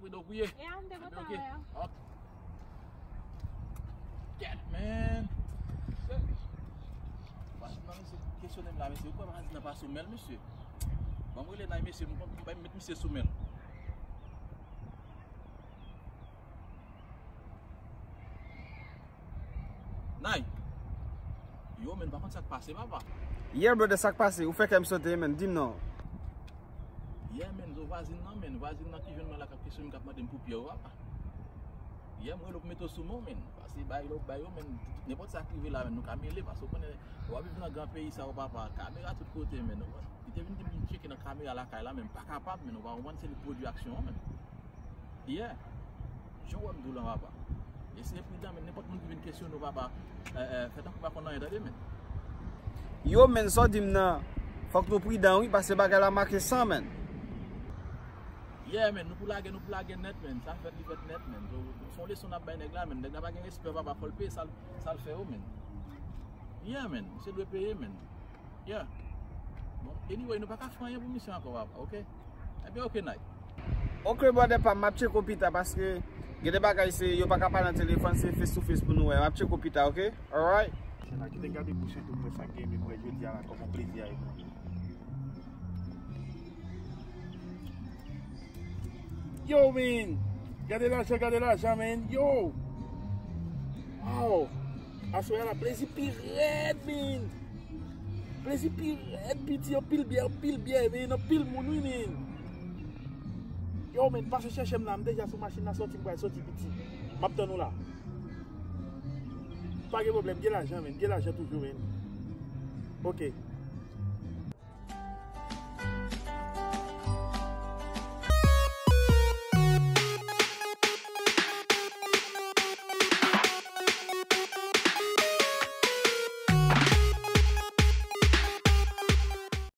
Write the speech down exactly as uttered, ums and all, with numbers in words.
N ap priye, w priye. Yeah, m te kontan Okay. Wè. Ok. Get, man. Vwazin nan, mesye, kesyone m la, mesye. Ou kwè vwazin nan pa sou men l, mesye? Ban m rele Nay, mesye, m, m, m met misye sou men l. Nay. Yo, men, pa konn sa k pase, papa. Yeah, brother, sa k pase? Ou fè kè m sote, men. Di m non. Yeah, men, zo vwazin nan, men. Vwazin nan ki jwenn mwen la k ap kesyone m, k ap mande m pou pyè yo, papa. Yeah, m rele w pou mete w sou men w, men. Pase bay lòk bay yo, men. Nenpòt sa k rive la, men, nou ka mele, paske w konnen, w ap viv nan gran peyi sa yo, papa. Kamera tout kote, men. Li te vin di m tcheke nan kamera lakay la, men m pa kapab, men. Ou pa konprann, se li k pwodui aksyon an, men. Yeah. Jan w wè m di w lan, papa. Eseye pridan, men nenpòt moun ki vin kesyone w, papa, eh, eh, fè tankou w pa konn anyen, tande, men. Yo, men, sa w di m nan, fòk nou pridan, wi, paske bagay la make san, men. Yeah, men, nou pou lage, nou pou lage nèt, men. Sa fèt, li fèt nèt, men. Se yon leson n ap bay nèg la, men. Nèg la pa gen respè, papa, fò l peye sa l, sa l fè yo, men. Yeah, men, misye dwe peye, men. Yeah. Bon, anyway, nou pa ka fè anyen pou misye ankò, papa, ok? Ebyen, ok, Nay. Ok, brother pa m, m ap tcheke w pita, paske gen de bagay se yo pa ka pale nan telefòn, se face to face pou nou wè. M ap tcheke w pita, ok? Alright? Chèn la, kite gade bouch li tou, m wè sa k gen, men m wè jodi a la, kòman plezi a ye pou li. Yo, men! Gade lajan, gade lajan, men! Yo! Wow! Aswè a la, plezi pi rèd, men! Plezi pi rèd, piti, anpil byè, anpil byè, men, anpil moun, wi, men! Yo, men, pase chèche m la, m deja sou machin la, sòti, m pral sòti, piti. M ap tann ou la. Pa gen pwoblèm, gen lajan, men, gen lajan toujou, men. Ok.